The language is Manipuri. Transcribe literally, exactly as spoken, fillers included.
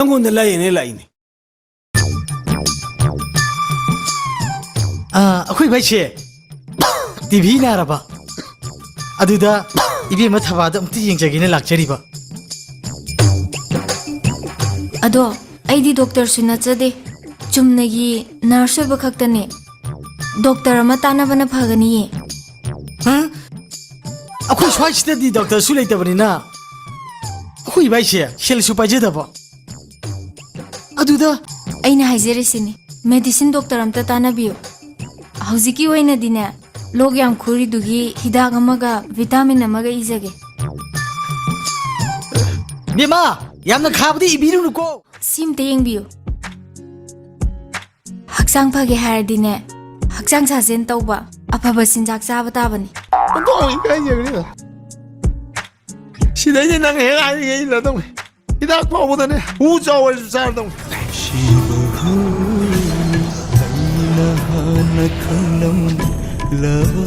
ꯅꯪꯉꯣꯟꯗ ꯂꯥꯏꯌꯦꯡꯅꯦ ꯂꯥꯛꯏꯅꯦ꯫ ꯑꯥ, ꯑꯩꯈꯣꯏ ꯚꯥꯏꯁꯦ ꯇꯤ ꯕꯤ ꯅꯥꯔꯕ, ꯑꯗꯨꯗ ꯏꯕꯦꯝꯃ ꯊꯕꯥꯗ ꯑꯝꯇ ꯌꯦꯡꯖꯒꯦꯅ ꯂꯥꯛꯆꯔꯤꯕ꯫ ꯑꯗꯣ ꯑꯩꯗꯤ ꯗꯣꯛꯇꯔꯁꯨ ꯅꯠꯆꯗꯦ, ꯆꯨꯝꯅꯒꯤ ꯅꯔꯁ ꯑꯣꯏꯕ ꯈꯛꯇꯅꯦ꯫ ꯗꯣꯛꯇꯔ ꯑꯃ ꯇꯥꯟꯅꯕꯅ ꯐꯒꯅꯤꯌꯦ꯫ ꯍꯥ? ꯑꯩꯈꯣꯏ ꯁ꯭ꯋꯥꯏꯁꯤꯗꯗꯤ ꯗꯣꯛꯇꯔꯁꯨ ꯂꯩꯇꯕꯅꯤꯅ ꯑꯩꯈꯣꯏ ꯚꯥꯏꯁꯦ ꯁꯦꯜꯁꯨ ꯄꯥꯏꯖꯗꯕ꯫ ꯑꯗꯨꯗ ꯑꯩꯅ ꯍꯥꯏꯖꯔꯤꯁꯤꯅꯤ, ꯃꯦꯗꯤꯁꯤꯟ ꯗꯣꯛꯇꯔ ꯑꯝꯇ ꯇꯥꯟꯅꯕꯤꯌꯨ꯫ ꯍꯧꯖꯤꯛꯀꯤ ꯑꯣꯏꯅꯗꯤꯅꯦ, ꯂꯣꯛ ꯌꯥꯝ ꯈꯨꯔꯤꯗꯨꯒꯤ ꯍꯤꯗꯥꯛ ꯑꯃꯒ ꯚꯤꯇꯥꯃꯤꯟ ꯑꯃꯒ ꯏꯖꯒꯦ꯫ ꯕꯦꯝꯃ, ꯌꯥꯝꯅ ꯈꯥꯕꯗꯤ ꯏꯕꯤꯔꯨꯅꯨꯀꯣ꯫ ꯁꯤ ꯑꯝꯇ ꯌꯦꯡꯕꯤꯌꯨ꯫ ꯍꯛꯆꯥꯡ ꯐꯒꯦ ꯍꯥꯏꯔꯗꯤꯅꯦ, ꯍꯛꯆꯥꯡ ꯁꯥꯖꯦꯜ ꯇꯧꯕ, ꯑꯐꯕ ꯆꯤꯟꯖꯥꯛ ꯆꯥꯕ ꯇꯥꯕꯅꯤ꯫ ꯑꯣꯟꯊꯣꯛꯅ ꯏꯀꯥꯏꯖꯈ꯭ꯔꯦꯗ꯫ ꯁꯤꯗꯩꯗꯤ ꯅꯪ ꯍꯦꯛ ꯍꯥꯏꯔꯤꯉꯩ ꯏꯜꯂꯗꯧꯅꯤ꯫ ꯍꯤꯗꯥꯛ ꯐꯥꯎꯕꯗꯅꯦ ꯍꯨ ꯆꯥꯎ ꯍꯥꯏꯔꯁꯨ ꯆꯥꯔꯗꯧꯅꯤ꯫ ꯅꯨꯡꯁꯤꯕ ꯍꯨ, ꯑꯩꯅ ꯍꯥꯟꯅ ꯈꯪꯂꯝꯂꯕ